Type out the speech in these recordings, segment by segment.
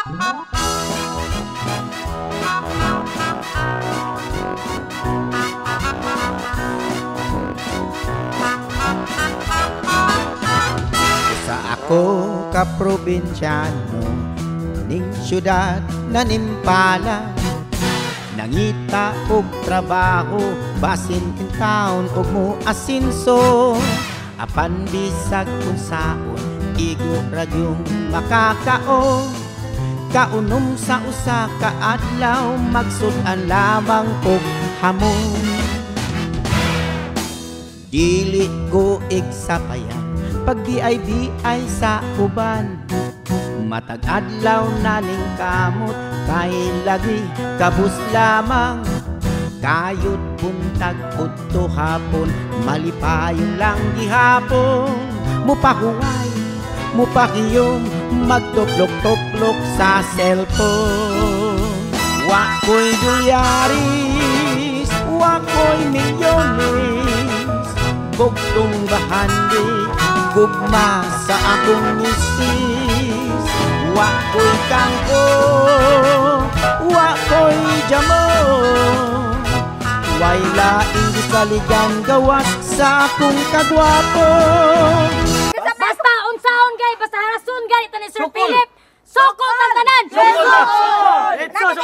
Sa ako ka probinsyano ning syudad na nimpala, nangita og trabaho basin in town og mo asinso. Apan bisag unsaon igo ra gyung makakaon, kaunom sa usa ka adlaw magsud-an lamang og hamon. Dili ko igsapayan pag BIBI sa uban, matag adlaw naning kamot kay lagi kabus lamang. Kayod buntag udto hapon malipayon lang gihapon, mupahuway mupakiyom magtuplok-tuplok sa cellphone. Wa ko'y dolyaris, wa ko'y milyones, bugtong bahandi gugma sa akong misis. Wa ko'y kangko, wa ko'y jamon, way laing gisaligan gawas sa akong kagwapo. Basta unsaon gay, basta harason gay ito ni Sir Philip. Sukol tanan. Sukol.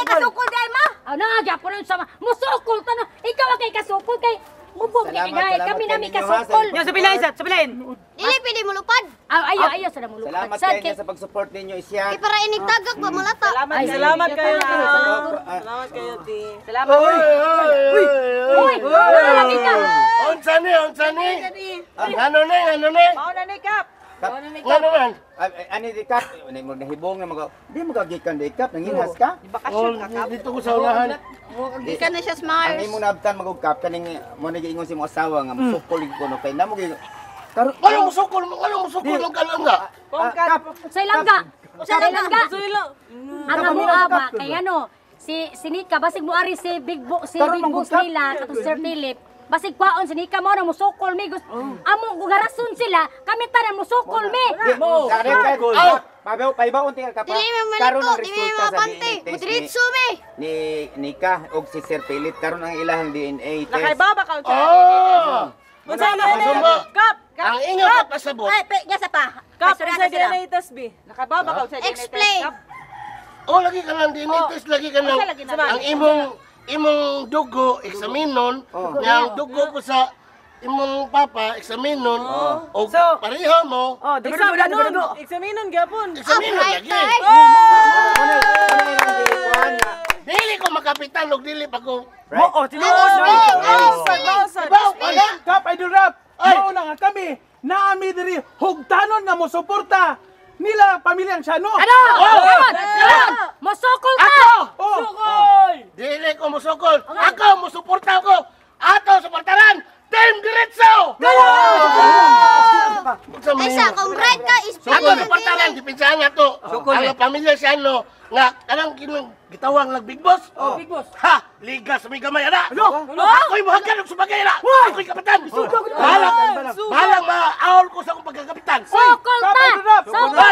Kasukol dai ma. Aw na gyapon sa musukol tanan. Ikaw kay kasukol kay mubog kay kami nami kasukol. Nya sa pilain sa pilain. Dili pili mulupad. Aw ayo ayo sa mulupad. Salamat kayo sa pag-support ninyo isya. Kay para inig tagak ba malata. Salamat kayo. Salamat kayo ti. Salamat. Uy. Uy, lagi ka. Unsa ni? Unsa ni? Ngano ni? Ngano ni? Mao na ni Kap. Ngano man? Ani di Kap, ani mo nahibong nga mga di mo kagikan di Kap, nanginhas ka? Bakasyon ka Kap. Dito ko sa unahan. Gikan na siya sa Mars. Ang imong naabtan magog Kap kaning mo nagiingon si mo asawa nga musukol ko no kay namo gi karon ano musukol mo? Ano musukol ang kalangga? Kap. Sa ilangga. Sa ilangga. Ang amo ba kay ano si Nika basig mo ari si Big Bo, si Big Boss nila katong Sir Philip. Basig kwaon si Nika mo na musukol mi. Amo kung garason sila, kami tanan musukol mi. Pabaw paibaon tinggal ka pa. Karon ang resulta sa DNA test ni Nika og si Sir Philip karon ang ilahang DNA test. Nakaiba ba ka unsa? Unsa na Kap? Ang inyo ka pasabot. Ay, pe, nya sa pa. Kap, unsa DNA test bi? Nakaiba ba ka unsa DNA test? Explain. Oh, lagi ka ng DNA test, lagi ka ng ang imong dugo eksaminon, nya ang dugo ko sa imong papa eksaminon, og pareho mo. Oh, eksaminon, eksaminon gyapon. Eksaminon lagi. Dili ko makapitan og dili pa ko. Oo, tinuod. Kap, Idol Rap. Mao na nga kami, naami diri hugtanon nga mosuporta nila pamilyang Siano. Ano? Mosukol ka! Ako! Sukol! Dili ko mosukol. Ako mosuporta ko. Ato suportaran Team Diretso! Ay sa kung right ka is Ako suportaran dipinsahan nato. Ang pamilya Siano nga kanang gitawang lag Big Boss. Oh, Big Boss. Ha, ligas may gamay ana. Ako'y muhagkan og subagay ana. Ako'y kapitan. Balang balang maaol ko sa akong pagkakapitan. Sukol ta! Sukol ta!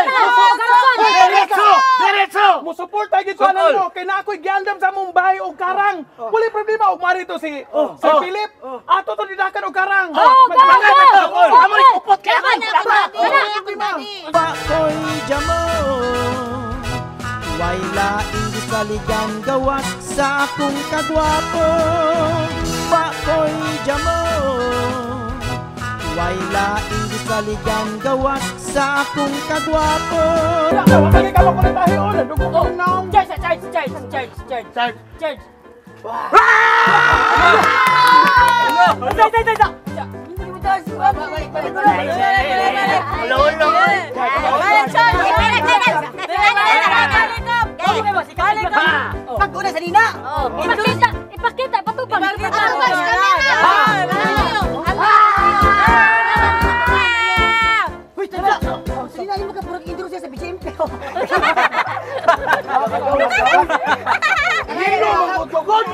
Diretso! Diretso! Mosuporta gid ko ano kay na ako'y giandam sa Mumbai og karang. Wala problema og mari to si Sir Philip. Ato to didakan og karang. Oh, go, go! Amoy kupot kay ako. Bakoy jamon, way laing gisaligan gawas sa akong kagwapo. Bakoy jamon, way laing gisaligan gawas sa akong kagwapo. Kaya ka mo tahi on, dugo ko naong. Charge, charge, charge, charge, charge, Charge. Charge. Tay, tay, tay, tay. Pag-una sa Nina. Ipakita, ipakita, patubang. Atubang sa kamera. Uy, tanda. Sa Nina, mo ka purang intro siya sa BGMP. Lilo magtugod.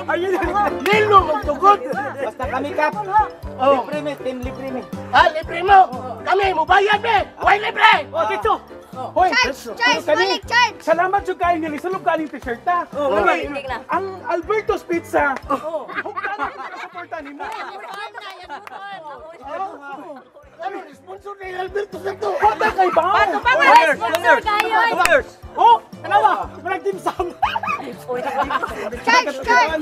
Lilo magtugod. Basta kami Kap. Libre mi, team libre mi. Ah, libre mo. Kami mo bayad mi. Way libre. Oh, dito. Hoy, Charge, kani, balik, charge. Salamat jud kayo nga nisulog ka aning t-shirt ta. Kay, ang Alberto's Pizza. Hugtan na kita suporta nimo. Ano, sponsor ni Alberto sa to. Wala kay ba? Sponsor kayo. Oh, tanawa, walang dimsum. Charge, charge.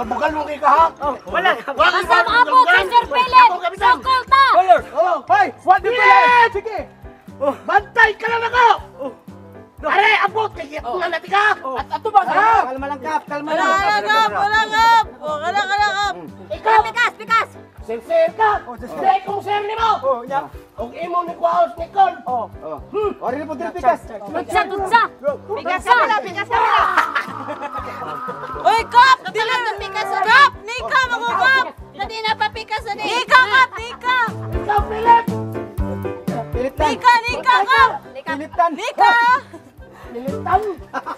Bukal mo kay kaha. Wala. Basta maabot si Sir Philip. Sokol ta. Hoy, what do you like? Sige. Bantay ka lang ako! Pare, abot! Kay nga natin ka! At ato ba? Kalma lang kap, kalma lang. Wala kap, wala kap. Oh, wala kap. Ikaw! Pikas, pikas. Sir ka! Sir kong sir ni mo! Oh, nya. Og imo ni Kwaos Nicole! Oh. Ori na po diri pikas. Tutsa, tutsa. Pikas ka pala, pikas ka pala. Uy, kap! Dili na pikas. Kap! Nika, magukap! Dali na pa pikas dali. Nika, kap! Nika! Ikaw, Philip! Pilitan. Nika, nika, kap! Pilitan. Nika! Pilitan!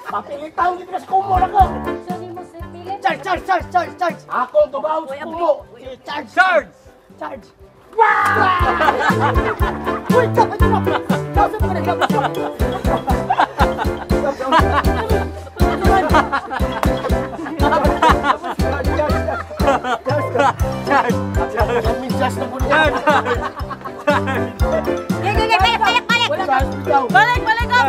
Papilitan kita sa kumo na ko! Sorry mo, Sir Philip. Charge, charge, charge, charge, charge. Akong tubaw sa kumo! Charge. Charge! Charge. Uy, kap, ito na. Kausap ko na, kap. Charge! Midyas na po niya! Gege, gege, balik, balik, balik. Balik, balik, kap!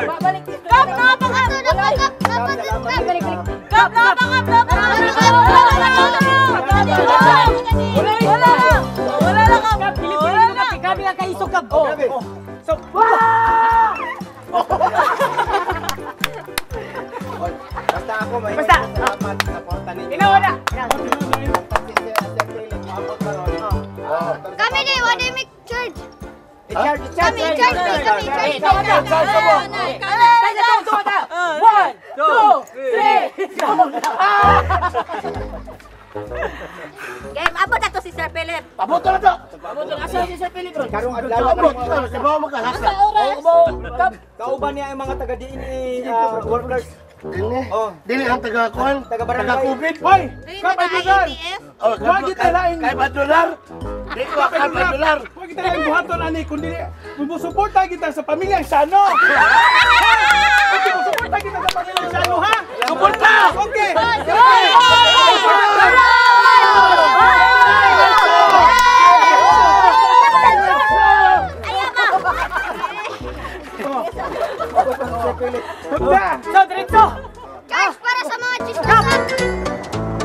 Kap, napa, kap! Ato na pa kap, kap, kap, kap. Balik, balik. Kap, napa, kap! Napa, kap! Wala, wala, wala! Wala! Wala na, kap! Wala na! Grabe ka kaisog kap. Oh, grabe. So, Basta ako may Basta. salamat sa suporta ninyo. Ina wala. Si Sir Philip maabot karon. Kami di, wala mi charge. I-charge, i-charge. Kami charge, kami charge. One, two, three. Game, abot na to si Sir Philip. Abot na to! Karong adlaw Abot! Sa bawa magkalasa! Kauban niya ang mga taga DNA workers. Dili. Oh. Dili ang taga-kuan. Taga-barangay. Taga-COVID. Hoy, kap ay dolar. Oh, Wag kita laing. Kay ba dolar? Di ko kay ba dolar. Wag kita laing buhaton ani kundi musuporta kita sa pamilyang Sano. Okay, musuporta kita sa pamilyang Sano ha. Suporta! Okay. Hunda. So, diretso. Charge para sa mga chismosa.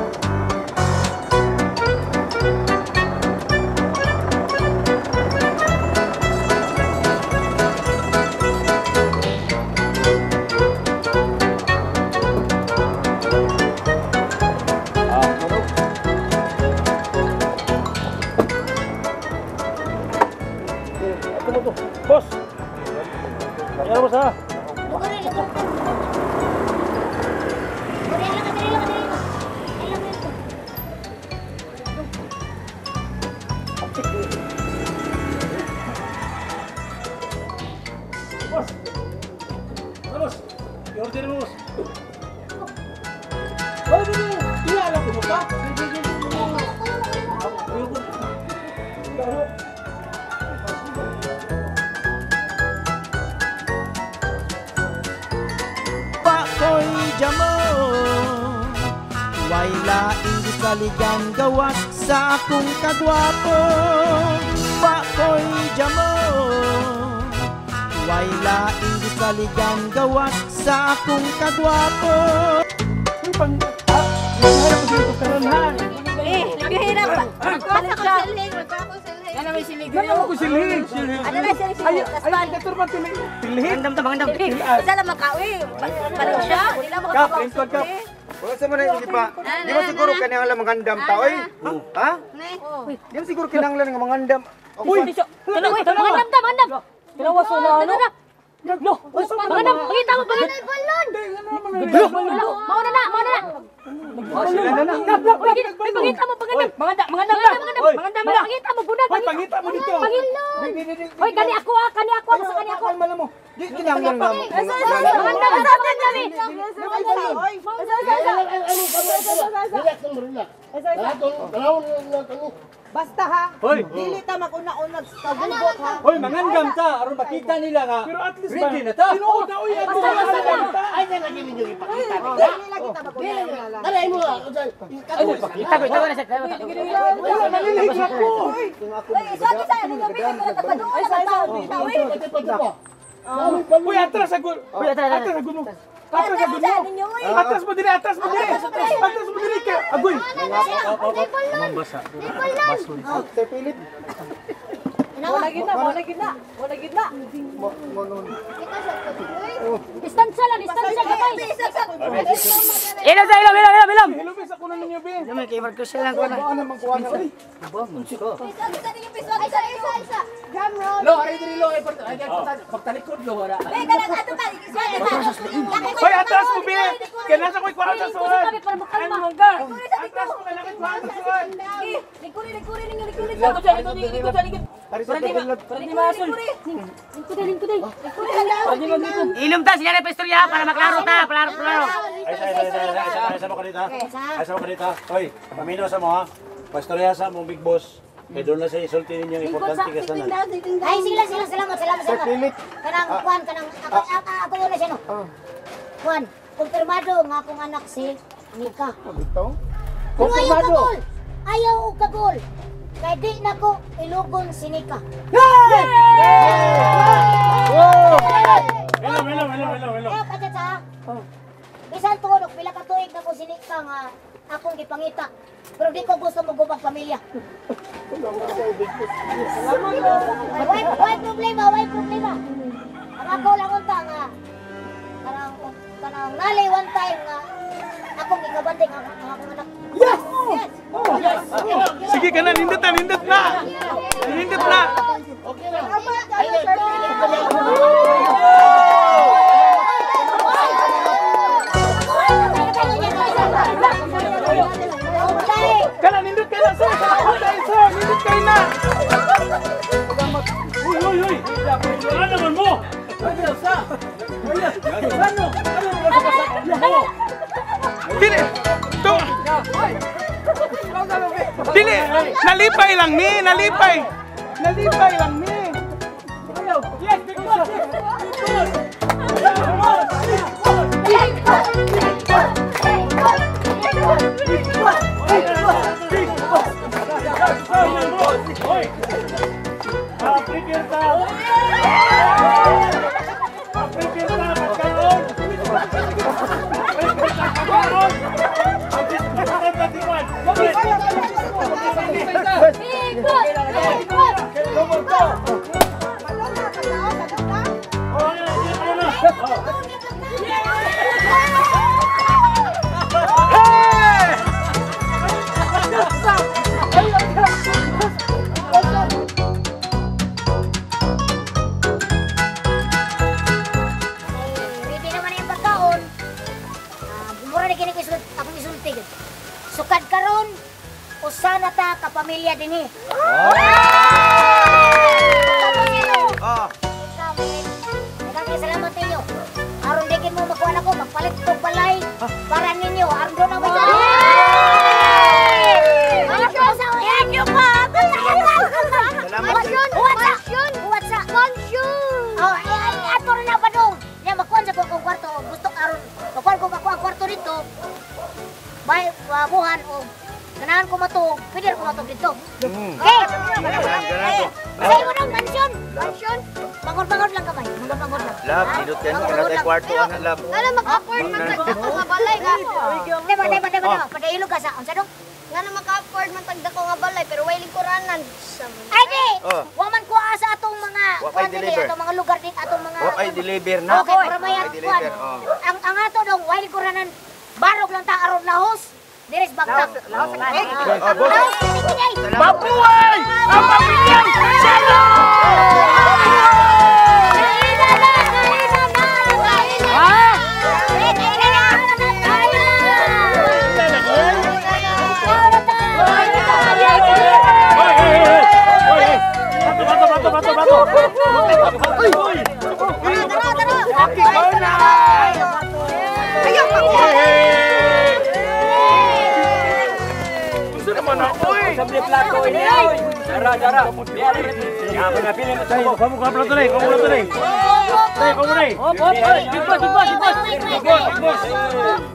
Boss. Kaya boss ha. Boss. Boss. I-order mo, boss. Oh, di, di. Kilala ko mo ka? Di, di, di, di. Pakoy jamo. Way laing gisaligan gawas sa akong kagwapo. Pakoy jamo. Way laing gisaligan gawas sa akong kagwapo. Uy, pang... Ah, nahanap ko dito karon ha. Eh, naghihirap pa. Magkuha ko silhing, magkuha ko silhing. Ano ko silhig? Ano na siya Ay, ay, doktor man tilhig. Tilhig? Mandam ta, mandam. Isa lang makauwi. Parang siya. Di lang Kap, makakabaw. lingkod kap. Wala sa mo na hindi pa. Di ba siguro kinahanglan magandam ta oy? Ha? Di ba siguro kinahanglan nga mangandam? Uy, Uy, magandam ta, magandam. Tinawa sa na ano? No, magandam. Pakita mo, pakita. Balon. Mauna na, mauna na. Uy, pakita mo, pagandam. Maganda, maganda ta. Magandam, Maganda na. Pakita mo, bunag. Hoy, pangita mo dito. Hoy, kani ako ah, kani ako, basta kani ako. Kalma na mo. Di kinahanglan nga. Magandam, magandam eh. Relax lang, relax. Lahat ng tanawon na kami. Basta ha. Hoy. Dili ta maguna-unag sa gubot ha. Hoy, mangandam ta aron makita nila nga. Pero at least ba? Ready na ta. Tinuod na uy, ato na. Ay na lagi ninyo ipakita. Dili lagi ta maguna-una lang. Dali mo. Ano ipakita? Tago, tago na siya. Wala nalilihig na ko. Uy, atras agud. Uy, atras, Atras agud mo. Atras agud mo. Atras mo diri, atras mo diri. Atras mo diri kay agoy. Sir Philip. Wala gid na, wala gid na. Wala gid na. Distansya lang, distansya gamay. Ilom sa ilom, ilom, ilom, ilom. Hello, bis ako na ninyo, be. Naman kay Marcos siya lang ko na. Ano man kuha na oy. Drum roll. Lo, ari diri lo, ay pagtalikod lo wala. Hoy, atras mo, be. Kaya nasa ko'y kwarta sa Lingkod suod. kami para makalma. Atras mo, kailangan kwarta sa suod. Likod siya, likod, likod siya, likod. Ari sa Philip. Para di maasol. Lingkod, lingkod. Ilom ta sila na istorya para maklaro ta, klaro, klaro. Ay, ay, ay, ay, ay, ay, sa mo kanita. Ay, sa mo kanita. Hoy, pamino sa mo ha. Pastorya sa mong big boss. Kay doon na sa isulti ninyo importante ka sana. Ay, sila, sila, salamat, salamat, Sir salamat. Philip. Kanang kuan, kanang ako yun na siya no. Kuan, kumpirmado nga akong anak si Mika. Ito. Pero ayaw kagol. Ayaw og kagol. Kay di na ko ilugon si Nika. Hello, hello, hello, hello, hello. Ayaw ka dyan sa Bisan tuod og pila ka tuig na ko si Nika nga akong gipangita. Pero di ko gusto magubag pamilya. Way problema, way problema. Ang ako lang unta nga kanang kanang nalay one time nga akong gikabanding ang akong anak. Yes! Yes. Sige ka na, nindot na, nindot na. Nindot na. Okay na. Kana, nindot kayo na, sir. Kana, sir. Nindot kayo na. Uy, uy, uy. Ano naman mo? Ano? Ano? Dili. To. Dili. Nalipay lang ni, nalipay. Nalipay lang ni. Yes, big boss. Big boss. Big boss! Big boss. Big boss. Big boss. Hoy. Prepare ta. Prepare ta pagkaon. Prepare ta pagkaon. Big boss! Big boss! Hey! Ready naman yung pagkaon. Mura na kini ko akong isulti. Sukad karon, usa na ta ka pamilya dinhi. Ah. Daghang salamat ninyo. Aron di mo makuha nako, magpalit kog balay para ninyo. Aron doon na mo. Thank you pa. Salamat. Mansion. What's up? Mansion. Oh, ay ato na pa dong. Nya makuha sa kong kwarto. Gusto aron makuha ko ako ang kwarto dito. Bay buhan o ganahan ko matuog, pwede ko matuog dito. Okay. Sa imo dong mansion. Mansion. Pangod-pangod lang kamay. Pangod-pangod lang. Lab, nindot kayo. Kana tayo kwarto ana lab. Ano maka-afford man tagdako nga balay nga. Deba, deba, deba, deba. Padailog ka sa unsa dong? Ngano maka-afford man tagdako nga balay pero way lingkuranan. Ay di. Oh. Wa man ko asa atong mga Wa kay kuan dili, deliver. atong mga lugar dito, atong mga Wa kay deliver na. Okay, para may Wa kay kuan. deliver, oh. Ang ato dong way lingkuranan barog lang ta aron lahos. Dires bagtak. Lahos sa kanin. Oh, boss. Lahos kini kini. Mabuhay ang pamilyang Chelo! Kain na na! Kain na na! Kain na na! Kain na na! Kain na! Hoy, hoy, hoy. Hoy, hoy. Bato, bato, bato, bato, bato. Uy. Tara, tara. Okay, go na! Ayaw pa ko. Gusto naman na, uy! Plato ini. Dara, dara. Biar ya, pinapili mo tayo. Kamu ka plato na, kamu plato na. Tay, kamu na. Op, op, big boss, big boss, big boss. Big boss, big boss.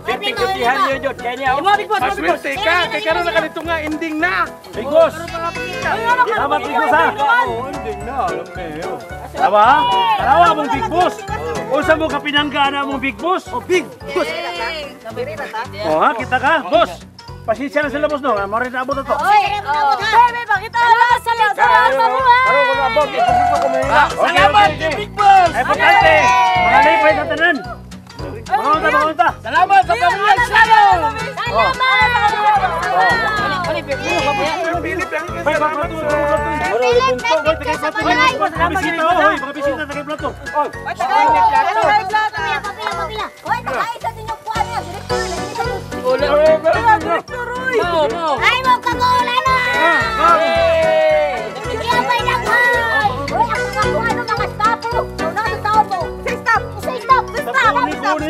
Pipikutihan niyo jud kaya niya. Imo big boss, big boss. Maswerte ka, kay karon na kanito nga ending na. Big boss. Salamat big boss ha. Oh, ending na, alam kayo. Tama? Tanawa mong big boss. Unsa mo ka pinangga na mong big boss? Oh, big boss. Oh ha, kita ka, boss. Pasensya na sila boss no, mo rin naabot na to. Oy, bebe, bakit ala sa salamat mo ha. Karon ko naabot, ipasito ko Manila. Salamat kay Big Boss. Ay, importante. Mga lipay sa tanan. Mga unta. Salamat sa pamilya Shalom. Salamat. Sir Philip, ang Bay, salamat plato, sir. plato. Philip, thank you sa balay. Mga bisita, oy, mga bisita tagay plato. Papila, papila, papila. Oy, nakain sa inyong kuwan niya. Direktor, lagi kayo. Mo, mo. Ay, mo kagola na! Iya, may laghan! Uy, ang mga kuha ng mga staff po. Una sa tao po. Say stop! Say stop! Stop! Kuni, kuni,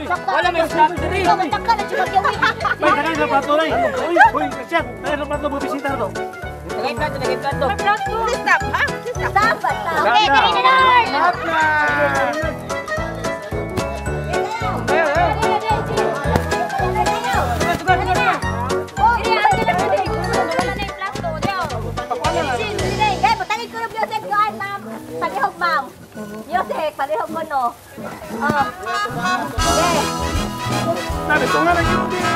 stop. Wala may stop diri. Ikaw, magtangka na siya magyawin. Bay, tagay sa plato na. Uy, uy, siya, tagay sa plato, mga bisita na to. Tagay plato, tagay plato. Stop, ha? Stop, stop. Okay, dali na na. Palihog, ma'am. Music, palihog mo, no? Oh. Okay. Narito nga lang ending.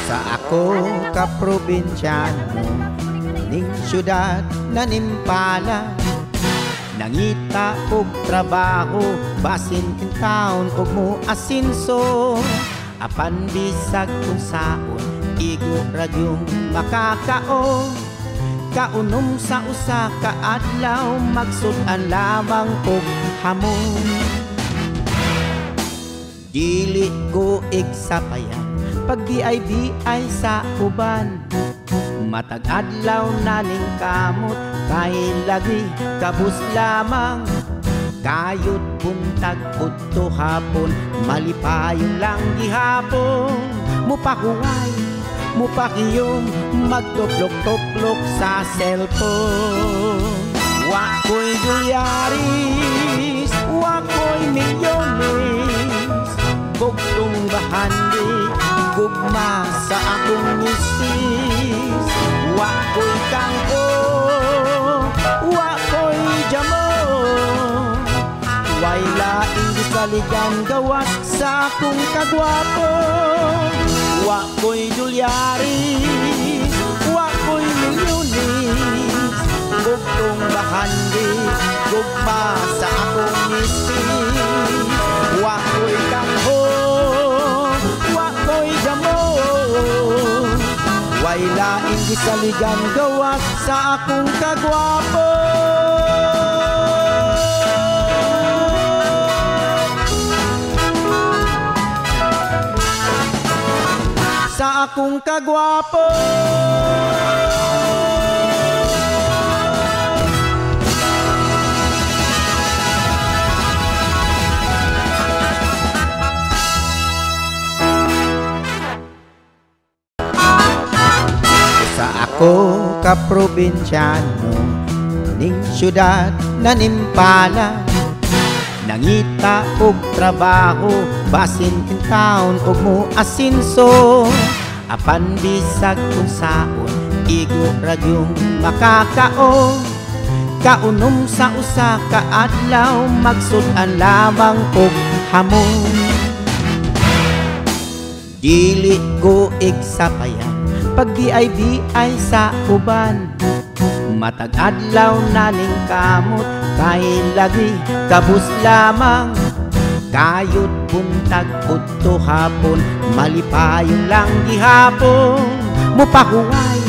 Sa ako ka probinsyano ning syudad na nimpala nangita og trabaho basin in town og mo asinso apan bisag kun saon igo ra gyung makakaon kaunom sa usa ka adlaw magsud-an lamang og hamon. Dili ko igsapayan pag BIBI sa uban matag adlaw na ning kamot kay lagi kabus lamang kayot buntag udto hapon malipayon lang gihapon mupahuway mupakiyom magtuplok-tuplok sa cellphone. Wa ko'y dolyaris, wa ko'y milyones, bugtong bahandi gugma sa akong misis. Wa ko'y kangko, wa ko'y jamo, way laing gisaligan gawas sa akong kagwapo. Wa ko'y dolyaris, wa ko'y milyones, bugtong bahandi gugma sa akong misis. Wa ko'y kangho, wa ko'y jamo, way laing gisaligan gawas sa akong kagwapo. Sa akong kagwapo. Sa ako ka probinsyano ning syudad na nimpala nangita og trabaho basin in town og mo asinso apan bisag kun saon igo ra gyung makakaon kaunom sa usa ka adlaw magsud-an lamang og hamon. Dili ko igsapayan pag BIBI sa uban matag adlaw na ning kamot kay lagi kabus lamang kayot buntag udto hapon malipayon lang gihapon mupahuway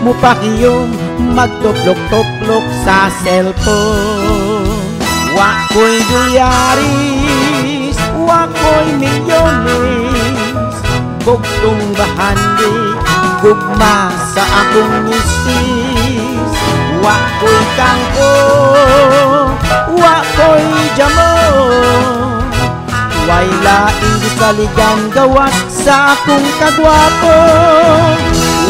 mupakiyom magtuplok-tuplok sa cellphone. Wa ko'y dolyaris, wa ko'y milyones, bugtong bahandi gugma sa akong misis. Wa ko'y kangko, wa ko'y jamo, Way laing gisaligan gawas sa akong kagwapo.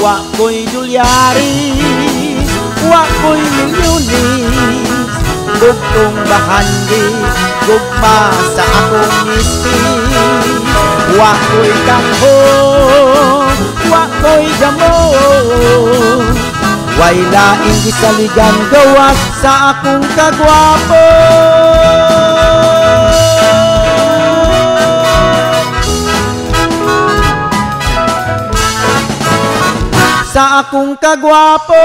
Wa ko'y dolyaris, wa ko'y milyones. Bugtong bahandi, gugma sa akong ngipis. Wa ko'y kanghong, wa ko'y damo. Way laing gisaligan gawas sa akong kagwapo. Sa akong kagwapo.